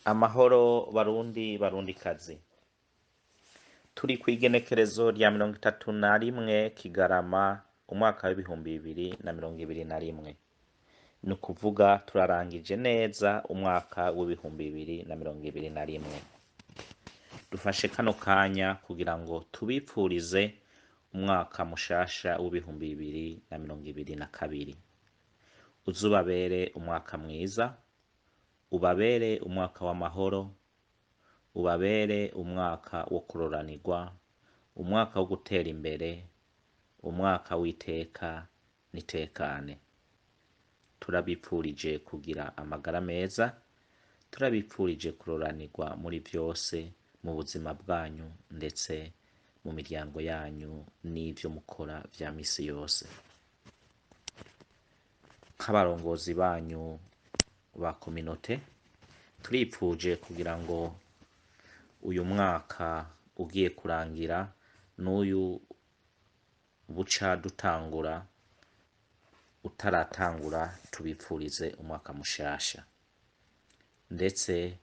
Amahoro Barundi, Barundikazi, turi kw'igenekerezo rya 31 Kigarama umwaka w'2021, ni ukuvuga turarangije neza umwaka w'2021. Dufashe kano kanya kugira ngo tubipfurize umwaka mushasha w'2022, uzubabere umwaka mwiza, ubabere umwaka w'amahoro, ubabere umwaka wo kuroranirwa, umwaka wo gutera imbere, umwaka w'iteka n'itekane. Turabipfurije kugira amagara meza, turabipfurije kuroranirwa muri vyose mu buzima bwanyu ndetse mu miryango yanyu n'ivyo mukora vya misi yose. Nk'abarongozi banyu ba kominote, turipfuje kugira ngo uyu mwaka ugiye kurangira n'uyu buca dutangura utaratangura, tubipfurize umwaka mushasha, ndetse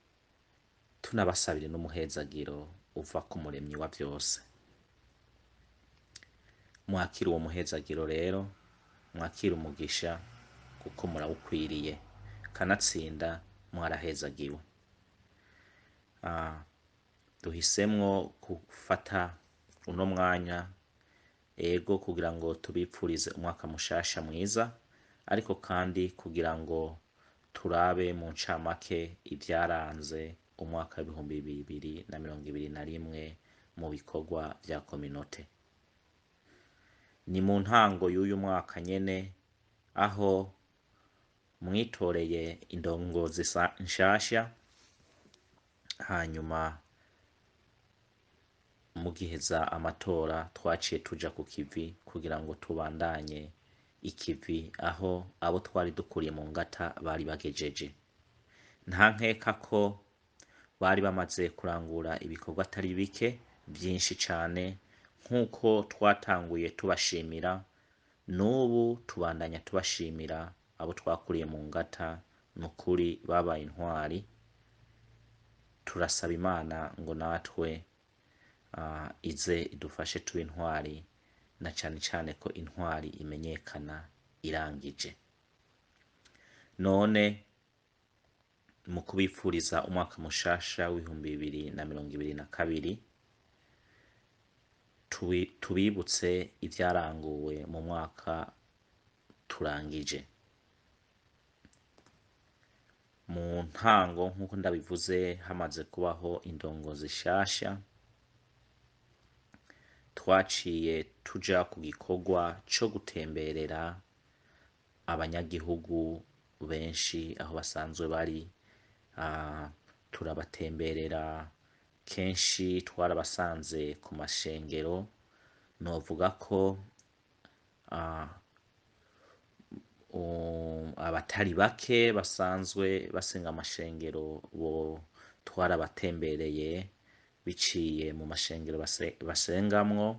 tunabasabire n'umuhezagiro uva ku Muremyi wa vyose. Mwakire uwo muhezagiro rero, mwakire umugisha kuko murawukwiriye, kanatsinda mwarahezagiwe. Duhisemwo gufata uno mwanya ego kugira ngo tubipfurize umwaka mushasha mwiza, ariko kandi kugira ngo turabe mu ncamake ivyaranze umwaka w'2021 mu bikorwa vya kominote. Ni mu ntango y'uyu mwaka nyene aho mwitoreye indongozi nshasha, hanyuma mugiheza amatora twaciye tuja ku kivi kugira ngo tubandanye ikivi aho abo twari dukuriye mu ngata bari bagejeje. Nta nkeka ko bari bamaze kurangura ibikorwa atari bike vyinshi cane, nk'uko twatanguye tubashimira, n'ubu tubandanya tubashimira abo twakuriye mu ngata, nukuri babaye intwari. Turasaba Imana ngo natwe ize idufashe tube intwari, na cane cane ko intwari imenyekana irangije. None mu kubipfuriza umwaka mushasha w'2022, tubibutse ivyaranguwe mu mwaka turangije. Mu ntango nk'uko ndabivuze, hamaze kubaho indongozi nshasha, twaciye tuja ku gikorwa co gutemberera abanyagihugu benshi aho basanzwe bari. Turabatemberera kenshi, twarabasanze ku mashengero. Novuga ko abatari bake basanzwe basenga amashengero bo twarabatembereye biciye mu mashengero basengamwo,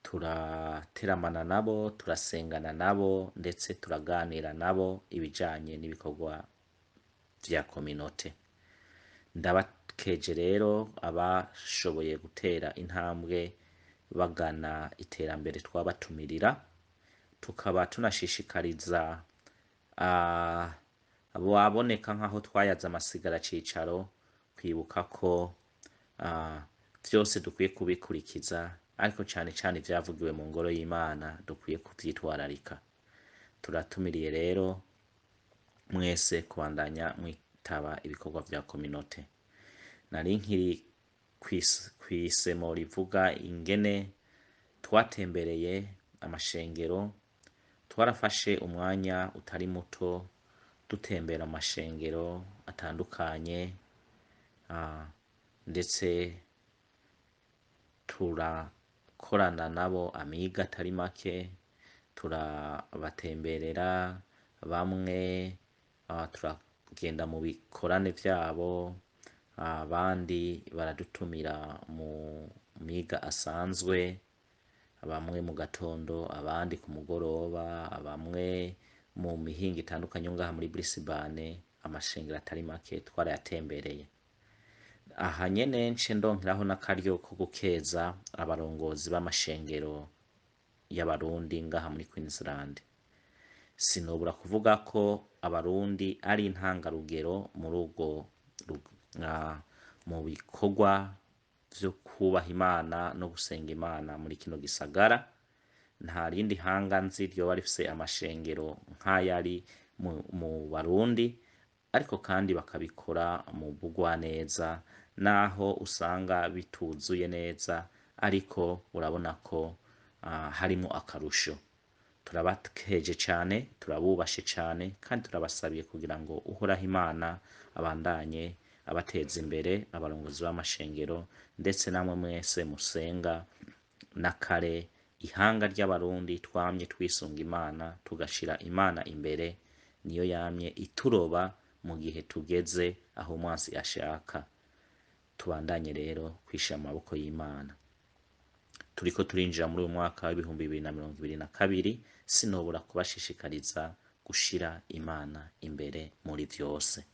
turateramana nabo, turasengana nabo, ndetse turaganira nabo ibijanye n'ibikorwa vya kominote. Ndabakeje rero abashoboye gutera intambwe bagana iterambere twabatumirira, tukaba tunashishikariza ababoneka nk'aho twayaze amasigara cicaro kwibuka ko vyose dukwiye kubikurikiza, ariko cane cane ivyavugiwe mu ngoro y'Imana dukwiye kuvyitwararika. Turatumiriye rero mwese kubandanya mwitaba ibikorwa vya kominote. Nari nkiri kw'isemo rivuga ingene twatembereye amashengero. Twarafashe umwanya utari muto dutembera amashengero atandukanye, ndetse turakorana nabo amiga atari make, turabatemberera bamwe, turagenda mu bikorane vyabo, abandi baradutumira mu miga asanzwe, bamwe mu gatondo, abandi ku mugoroba, bamwe mu mihingo itandukanye yo ngaha muri Brisbane. Amashengero atari make twarayatembereye. Aha nyene nce ndonkeraho n'akaryo ko gukeza abarongozi b'amashengero y'Abarundi ngaha muri Queensland. Sinobura kuvuga ko Abarundi ari intangarugero muri ubwo mu bikorwa vyo kubaha Imana no gusenga Imana muri kino gisagara. Nta rindi hanga nzi ryoba rifise amashengero nk'ayari mu Barundi, ariko kandi bakabikora mu bugwaneza, naho usanga bituzuye neza, ariko urabona ko harimwo akarusho. Turabakeje cane, turabubashe cane, kandi turabasabiye kugira ngo Uhoraho Imana abandanye abateza imbere, abarongozi b'amashengero, ndetse namwe mwese musenga. Na kare ihanga ry'Abarundi twamye twisunga Imana, tugashira Imana imbere, niyo yamye ituroba mu gihe tugeze aho umwansi ashaka. Tubandanye rero kwishira mu maboko y'Imana. Turiko turinjira muri uyu mwaka w'2022, sinobura kubashishikariza gushira Imana imbere muri vyose.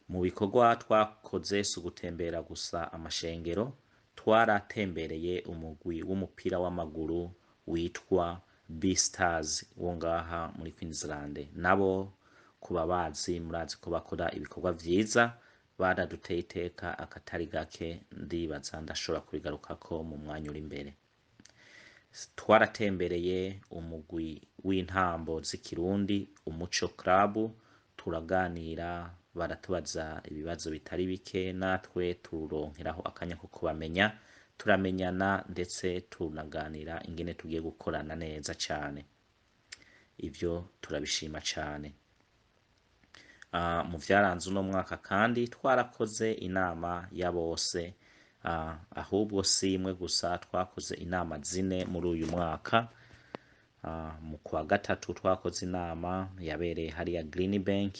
Mu bikorwa twakoze si ugutembera gusa amashengero, twaratembereye umugwi w'umupira w'amaguru witwa B-Stars wo ngaha muri Queensland. Nabo kuba bazi, murazi ko bakora ibikorwa vyiza, baraduteye iteka akatari gake, ndibaza ndashobora kubigarukako mu mwanya uri imbere. Twaratembereye umugwi w'intambo z'ikirundi Umuco Club, turaganira, baratubaza ibibazo bitari bike, natwe turonkeraho akanya ko kubamenya, turamenyana, ndetse tunaganira ingene tugiye gukorana neza cane. Ivyo turabishima cane. Mu vyaranze uno mwaka kandi twarakoze inama ya bose, ahubwo si imwe gusa, twakoze inama zine muri uyu mwaka. Mu kwa gatatu twakoze inama yabereye hariya Green Bank,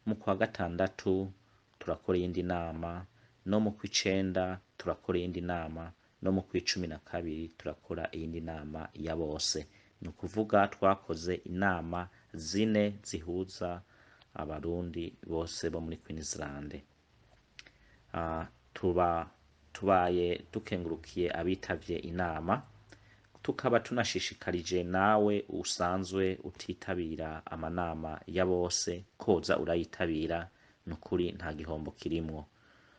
mu kwa gatandatu turakora iyindi nama, no mu kw'icenda turakora iyindi nama, no mu kw'icumi na kabiri turakora iyindi nama ya bose. Ni ukuvuga twakoze inama zine zihuza Abarundi bose bo muri Queensland. Tuba tubaye dukengurukiye abitavye inama, tukaba tunashishikarije nawe usanzwe utitabira amanama ya bose koza urayitabira, nukuri nta gihombo kirimwo.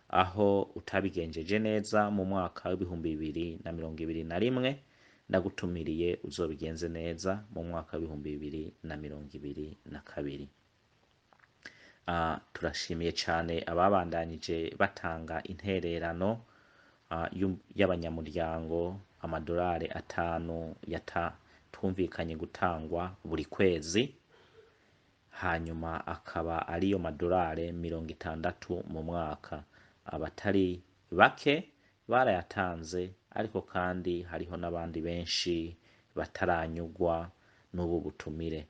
Aho utabigenjeje neza mu mwaka w'2021, ndagutumiriye uzobigenze neza mu mwaka w'2022. Turashimiye cane ababandanije batanga intererano y'abanyamuryango, amadolari 5 twumvikanye gutangwa buri kwezi, hanyuma akaba ariyo madolari 60 mu mwaka. Abatari bake barayatanze, ariko kandi hariho n'abandi benshi bataranyugwa n'ubu butumire.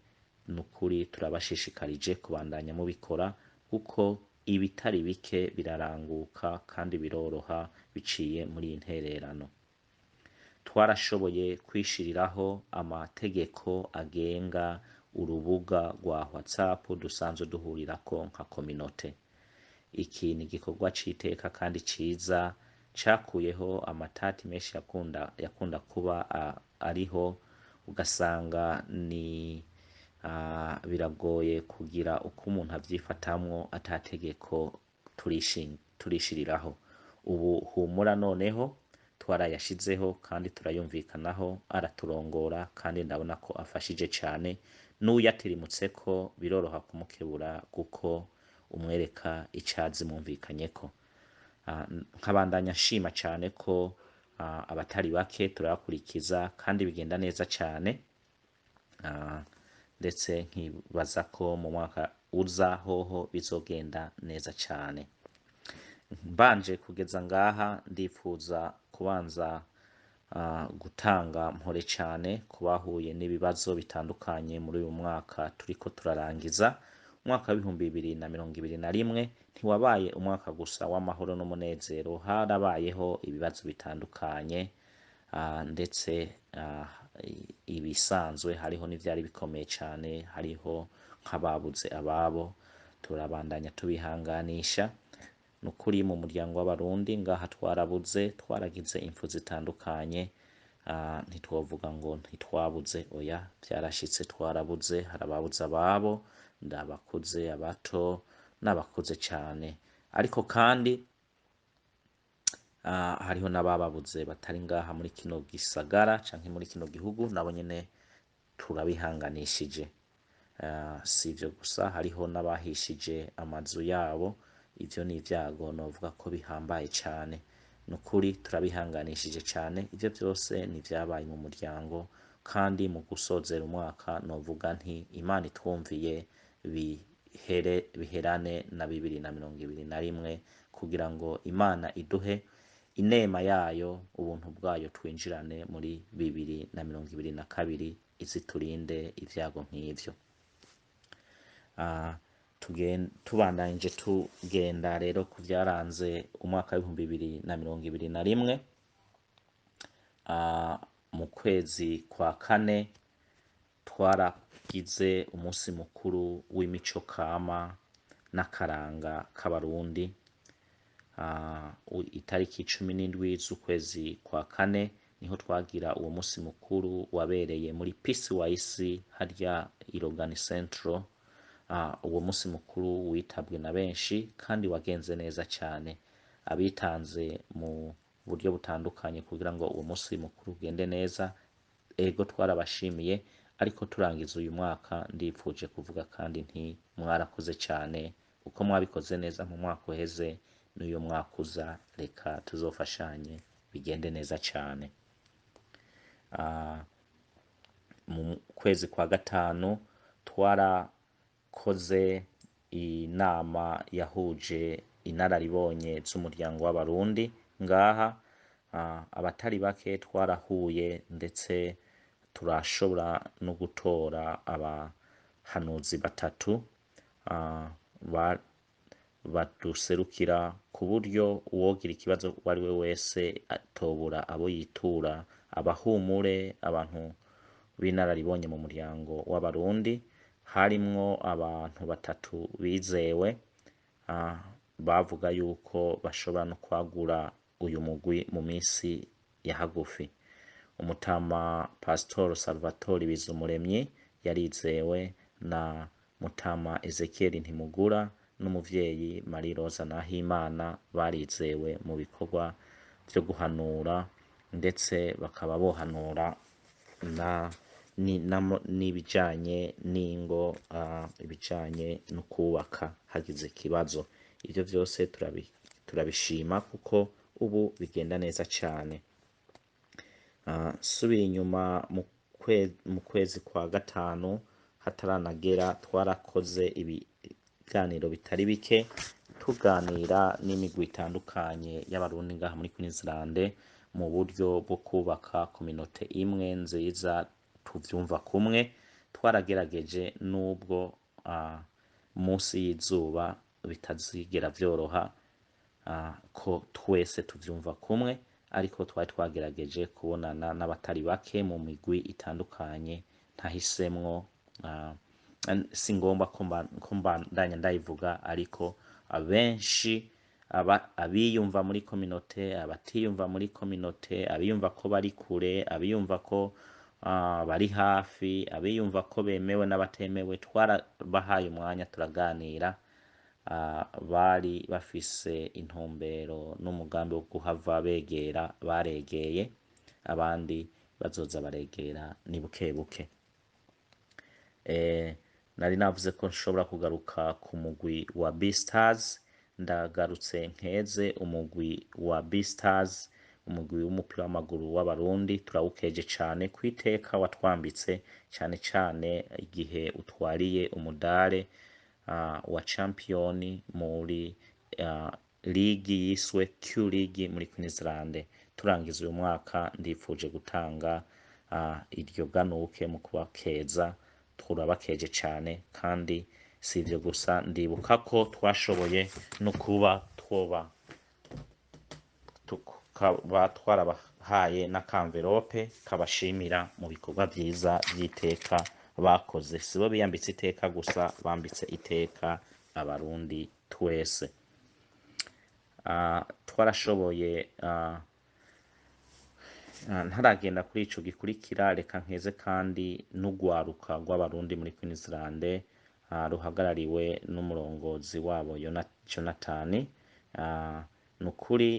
Nukuri turabashishikarije kubandanya mubikora, kuko ibitari bike biraranguka kandi biroroha biciye muri iyi ntererano. Twarashoboye kwishiriraho amategeko agenga urubuga rwa WhatsApp dusanzwe duhurirako nka kominote. Iki ni igikorwa c'iteka kandi ciza, cakuyeho amatati menshi yakunda kuba ariho, ugasanga ni biragoye kugira uko umuntu avyifatamwo atategeko turishiriraho. Ubu humura noneho twarayashizeho kandi turayumvikanaho, araturongora kandi ndabona ko afashije cane. N'uyatirimutseko biroroha kumukebura kuko umwereka icazi mwumvikanyeko. Nkabandanya nshima cane ko abatari bake turabakurikiza kandi bigenda neza cane. Ndetse nkibaza ko mu mwaka uza hoho bizogenda neza cane. Mbanje kugeza ngaha ndifuza kubanza gutanga mpore cane ku bahuye n'ibibazo bitandukanye muri uyu mwaka turiko turarangiza. Umwaka w'2021 ntiwabaye umwaka gusa w'amahoro n'umunezero, harabayeho ibibazo bitandukanye, ndetse ibisanzwe hariho n'ivyari bikomeye cane, hariho nk'ababuze ababo, turabandanya tubihanganisha. Nukuri mu muryango w'Abarundi ngaha twarabuze, twaragize impfu zitandukanye, ntitwovuga ngo ntitwabuze, oya, vyarashitse twarabuze, hari ababuze ababo, ndabakuze, abato n'abakuze cane, ariko kandi hariho n'abababuze batari ngaha muri kino gisagara canke muri kino gihugu, nabo nyene turabihanganishije. Si ivyo gusa, hariho n'abahishije amazu yabo, ivyo ni ivyago novuga ko bihambaye cane. Nukuri turabihanganishije cane, ivyo vyose ni ivyabaye mu muryango, kandi mu gusozera umwaka novuga nti Imana itwumviye bihere biherane na 2021, kugira ngo Imana iduhe inema yayo, ubuntu bwayo, twinjirane muri 2022, iziturinde ivyago nk'ivyo. Tubandanije tugenda rero ku vyaranze umwaka w'2021, mu kwezi kwa kane twaragize umunsi mukuru w'imico kama n'akaranga k'Abarundi. Itariki 17 z'ukwezi kwa kane niho twagira uwo munsi mukuru wabereye muri PCYC harya i Logan Central. Uwo munsi mukuru witabwe na benshi kandi wagenze neza cane. Abitanze mu buryo butandukanye kugira ngo uwo munsi mukuru ugende neza, ego twarabashimiye, ariko turangiza uyu mwaka ndipfuje kuvuga kandi nti mwarakoze cane, uko mwabikoze neza mu mwaka uheze n'uyu mwaka uza, reka tuzofashanye bigende neza cane. Mu kwezi kwa gatanu twarakoze inama yahuje inararibonye z'umuryango w'Abarundi ngaha. Abatari bake twarahuye, ndetse turashobora no gutora abahanuzi batatu baduserukira, ku buryo uwogira ikibazo uwo ari we wese atobura abo yitura, abahumure abantu b'inararibonye mu muryango w'Abarundi. Harimwo abantu batatu bizewe, bavuga yuko bashobora no kwagura uyu mugwi mu minsi ya hagufi. Umutama Pastor Salvatore Bizumuremyi yarizewe, na Mutama Ezekiel Ntimugura n'umuvyeyi Marie Rose Nahimana barizewe mu bikorwa vyo guhanura, ndetse bakaba bohanura n'ibijanye n'ingo, ibijanye no kubaka hagize ikibazo. Ivyo vyose turabishima kuko ubu bigenda neza cane. Subiye inyuma mu kwezi kwa gatanu hataranagera, twarakoze ibiganiro bitari bike, tuganira n'imigwi itandukanye y'Abarundi ngaha muri Queensland mu buryo bwo kubaka kominote imwe nziza tuvyumva kumwe. Twaragerageje nubwo munsi y'izuba bitazigera vyoroha ko twese tuvyumva kumwe, ariko twari twagerageje kubonana n'abatari bake mu migwi itandukanye ntahisemwo, si ngombwa ko mbandanya ndayivuga, ariko abenshi abiyumva muri kominote, abatiyumva muri kominote, abiyumva ko bari kure, abiyumva ko bari hafi, abiyumva ko bemewe n'abatemewe, twarabahaye umwanya turaganira. Bari bafise intumbero n'umugambi wo kuhava begera, baregeye, abandi bazoza baregera ni buke buke. Nari navuze ko nshobora kugaruka ku mugwi wa B-Stars, ndagarutse nkeze umugwi wa B-Stars, umugwi w'umupira w'amaguru w'Abarundi, turawukeje cane kwiteka watwambitse, cane cane igihe utwariye umudare wa champion muri ligi yiswe Q League muri Queensland. Turangiza uyu mwaka ndifuje gutanga iryo ganuke mu kubakeza, turabakeje cane. Kandi si ivyo gusa, ndibuka ko twashoboye no kuba twoba tukaba twarabahaye n'akamverope kabashimira mu bikorwa vyiza vy'iteka bakoze. Sibo biyambitse iteka gusa, bambitse iteka Abarundi twese. Twarashoboye ntaragenda kuri ico gikurikira, reka nkeze kandi n'urwaruka rw'Abarundi muri Queensland, ruhagarariwe n'umurongozi wabo Jonathan. Nukuri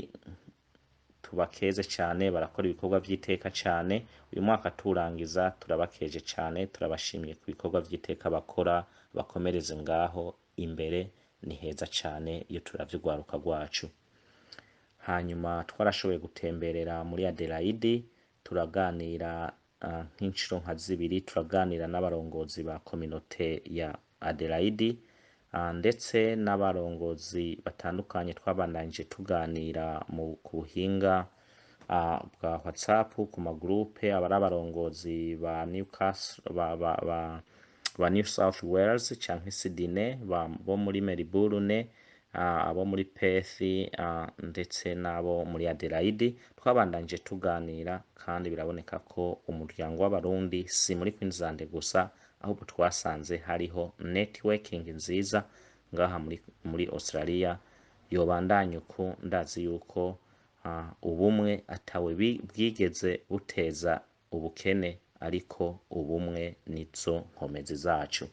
tubakeze cane, barakora ibikorwa vy'iteka cane. Uyu mwaka turangiza turabakeje cane, turabashimiye ku bikorwa vy'iteka bakora, bakomereze ngaho, imbere ni heza cane iyo turavye urwaruka rwacu. Hanyuma twarashoboye gutemberera muri Adelaide, turaganira nk'incuro nka zibiri, turaganira n'abarongozi ba kominote ya Adelaide, ndetse n'abarongozi batandukanye. Twabandanije tuganira ku buhinga bwa WhatsApp, ku magroupe, abari abarongozi ba Newcastle, ba New South Wales canke Sydney, bo muri Melbourne, abo muri Perth, ndetse n'abo muri Adelaide. Twabandanije tuganira kandi biraboneka ko umuryango w'Abarundi si muri Queensland gusa, ahubwo twasanze hariho networking nziza ngaha muri Australia. Yobandanya uku, ndazi yuko ubumwe atawe bwigeze buteza ubukene, ariko ubumwe nizo nkomezi zacu.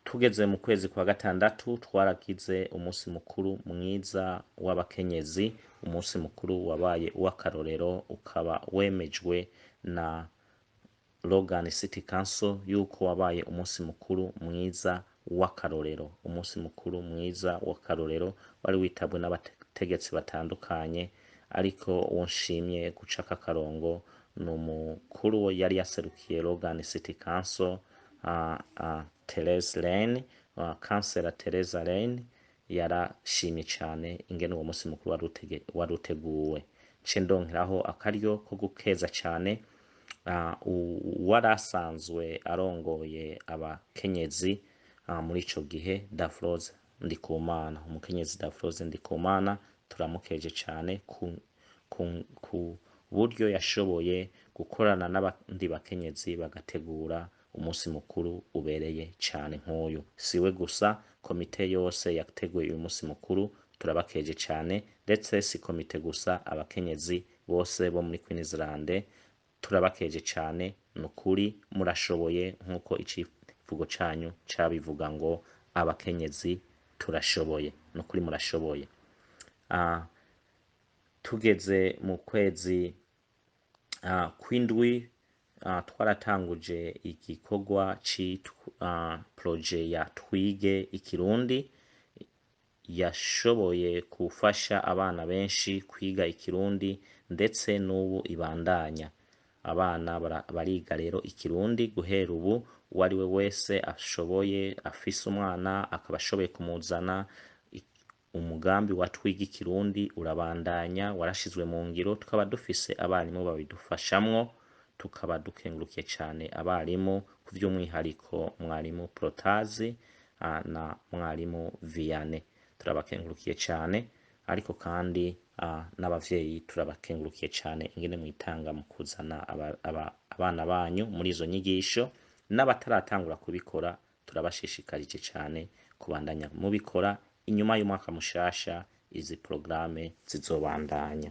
Tugeze mu kwezi kwa gatandatu twaragize umunsi mukuru mwiza w'abakenyezi, umunsi mukuru wabaye uw'akarorero, ukaba wemejwe na Logan City Council yuko wabaye umunsi mukuru mwiza w'akarorero. Umunsi mukuru mwiza w'akarorero wari witabwe n'abategetsi batandukanye, ariko uwo nshimye gucaka akarongo ni umukuru yari yaserukiye Logan City Council, Therese Lane, Councillor Theresa Lane, yarashimye cane ingene uwo munsi mukuru wari uteguwe. Nce ndongeraho akaryo ko gukeza cane uwarasanzwe arongoye abakenyezi muri ico gihe, Dafroze Ndikumana. Umukenyezi Dafroze Ndikumana turamukeje cane ku buryo yashoboye gukorana n'abandi bakenyezi bagategura umunsi mukuru ubereye cane nk'uyu. Siwe gusa, komite yose yateguye uyu munsi mukuru turabakeje cane, ndetse si komite gusa, abakenyezi bose bo muri Queensland turabakeje cane. Nukuri murashoboye, nk'uko icivugo canyu cabivuga ngo abakenyezi turashoboye. Nukuri murashoboye. Tugeze mu kwezi kw'indwi, twaratanguje igikorwa projet ya Twige Ikirundi, yashoboye gufasha abana benshi kwiga Ikirundi, ndetse n'ubu ibandanya. Abana bariga rero Ikirundi guhera ubu. Uwo ari we wese ashoboye, afise umwana akaba ashoboye kumuzana, umugambi wa Twiga Ikirundi urabandanya, warashizwe mu ngiro, tukaba dufise abarimu babidufashamwo. Tukaba dukengurukiye cane abarimu, ku vy'umwihariko mwarimu Protazi na mwarimu Vianney, turabakengurukiye cane. Ariko kandi n'abavyeyi turabakengurukiye cane ingene mwitanga mu kuzana abana banyu muri izo nyigisho. N'abataratangura kubikora turabashishikarije cane kubandanya mubikora. Inyuma y'umwaka mushasha izi porogaramu zizobandanya.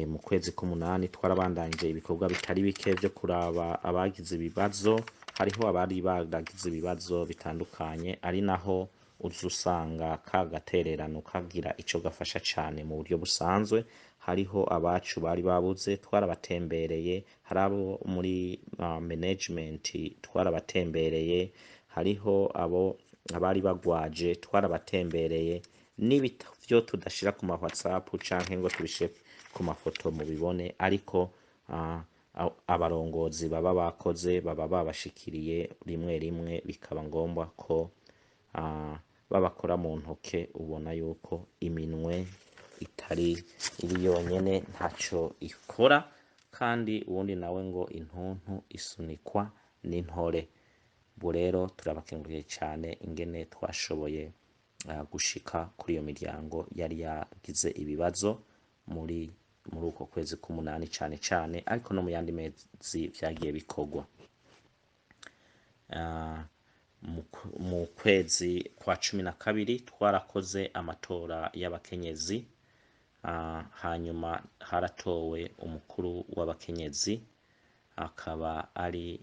Mu kwezi k'umunani twarabandanije ibikorwa bitari bike vyo kuraba abagize ibibazo. Hariho abari baragize ibibazo bitandukanye, ari naho uza usanga ka gatererano kagira ico gafasha cane mu buryo busanzwe. Hariho abacu bari babuze, twarabatembereye. Hari abo muri management twarabatembereye, hariho abo abari bagwaje twarabatembereye. N'ibivyo tudashira ku ma WhatsApp canke ngo tubishire ku mafoto mubibone, ariko abarongozi baba bakoze baba babashikiriye rimwe rimwe, bikaba ngombwa ko babakora mu ntoke. Ubona yuko iminwe itari iri yonyene ntaco ikora, kandi uwundi nawe ngo intuntu isunikwa n'intore. Ubu rero turabakenguriye cane ingene twashoboye gushika kuri iyo miryango yari yagize ibibazo muri muri uko kwezi k'umunani cane cane, ariko no mu yandi mezi vyagiye bikorwa. Mu kwezi kwa 12 twarakoze amatora y'abakenyezi, hanyuma haratowe umukuru w'abakenyezi akaba ari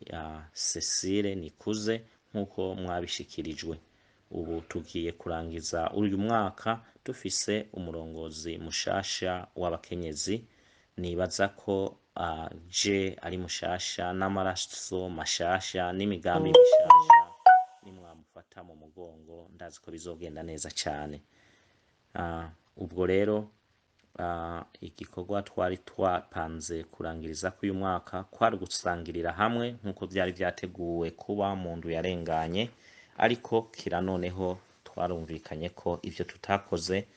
Cecile Nikuze nk'uko mwabishikirijwe. Ubu tugiye kurangiza uyu mwaka dufise umurongozi mushasha w'abakenyezi, nibaza ko aje ari mushasha n'amaraso mashasha n'imigambi mishasha, nimwamufata mu mugongo ndazi ko bizogenda neza cane. Ubwo rero igikorwa twari twapanze kurangiriza k'uyu mwaka kwari gusangirira hamwe nk'uko vyari vyateguwe kuba mu ndwi yarenganye, ariko kira noneho twarumvikanye ko ivyo tutakoze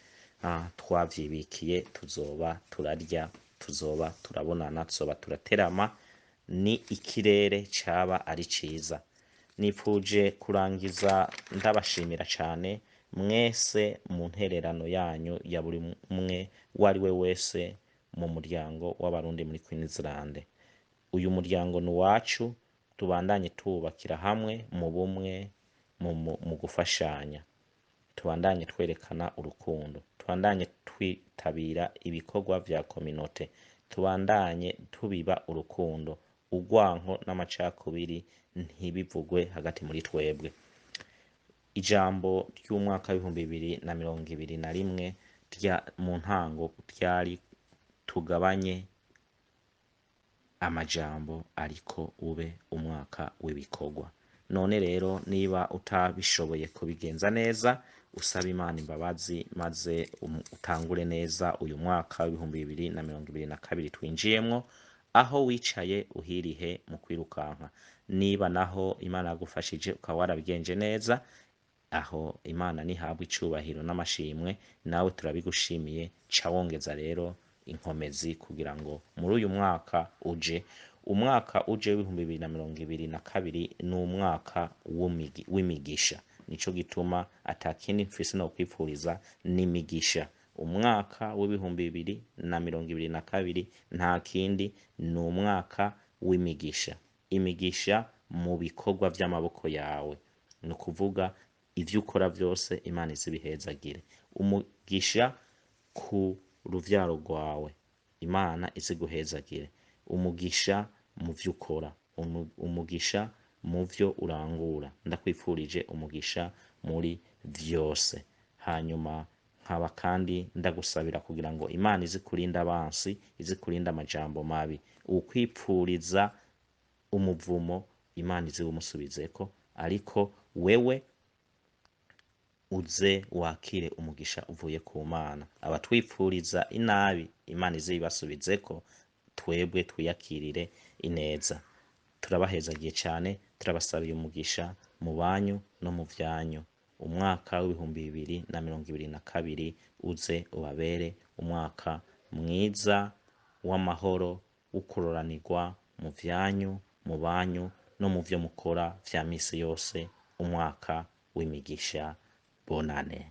twavyibikiye, tuzoba turarya, tuzoba turabonana, tuzoba turaterama, ni ikirere caba ari ciza. Nipfuje kurangiza ndabashimira cane mwese mu ntererano yanyu ya buri umwe uwo ari we wese mu muryango w'Abarundi muri Queensland. Uyu muryango ni uwacu, tubandanye tuwubakira hamwe mu bumwe, mu gufashanya, tubandanye twerekana urukundo, tubandanye twitabira ibikorwa vya kominote, tubandanye tubiba urukundo, urwanko n'amacakubiri ntibivugwe hagati muri twebwe. Ijambo ry'umwaka w'2021 rya mu ntango ryari tugabanye amajambo ariko ube umwaka w'ibikorwa. None rero niba utabishoboye kubigenza neza, usaba Imana imbabazi maze utangure neza uyu mwaka w'2022 twinjiyemwo, aho wicaye uhirihe mu kwirukanka. Niba naho Imana yagufashije ukaba warabigenje neza, aho Imana nihabwa icubahiro n'amashimwe, nawe turabigushimiye. Ca wongeza rero inkomezi kugira ngo muri uyu mwaka uje, umwaka uje w'2022 ni umwaka w'imigisha. Nico gituma atakindi mfise no kwipfuriza n'imigisha. Umwaka w'2022 nta kindi, ni umwaka w'imigisha. Imigisha mu bikorwa vy'amaboko yawe, ni ukuvuga ivyo ukora vyose Imana izibihezagire. Umugisha ku ruvyaro rwawe, Imana iziguhezagire. Umugisha mu vyo ukora, umugisha mu vyo urangura. Ndakwifurije umugisha muri vyose. Hanyuma nkaba kandi ndagusabira kugira ngo Imana izikurinde abansi, izikurinde amajambo mabi. Ukwipfuriza umuvumo Imana iziwumusubizeko, ariko wewe uze wakire umugisha uvuye ku Mana. Abatwipfuriza inabi Imana izibasubizeko, twebwe twiyakirire ineza. Turabahezagiye cane, turabasabiye umugisha mu banyu no mu vyanyu. Umwaka w'2022 uze ubabere umwaka mwiza w'amahoro, wo kuroranirwa mu vyanyu, mu banyu no mu vyo mukora vya misi yose, umwaka w'imigisha. Bonane.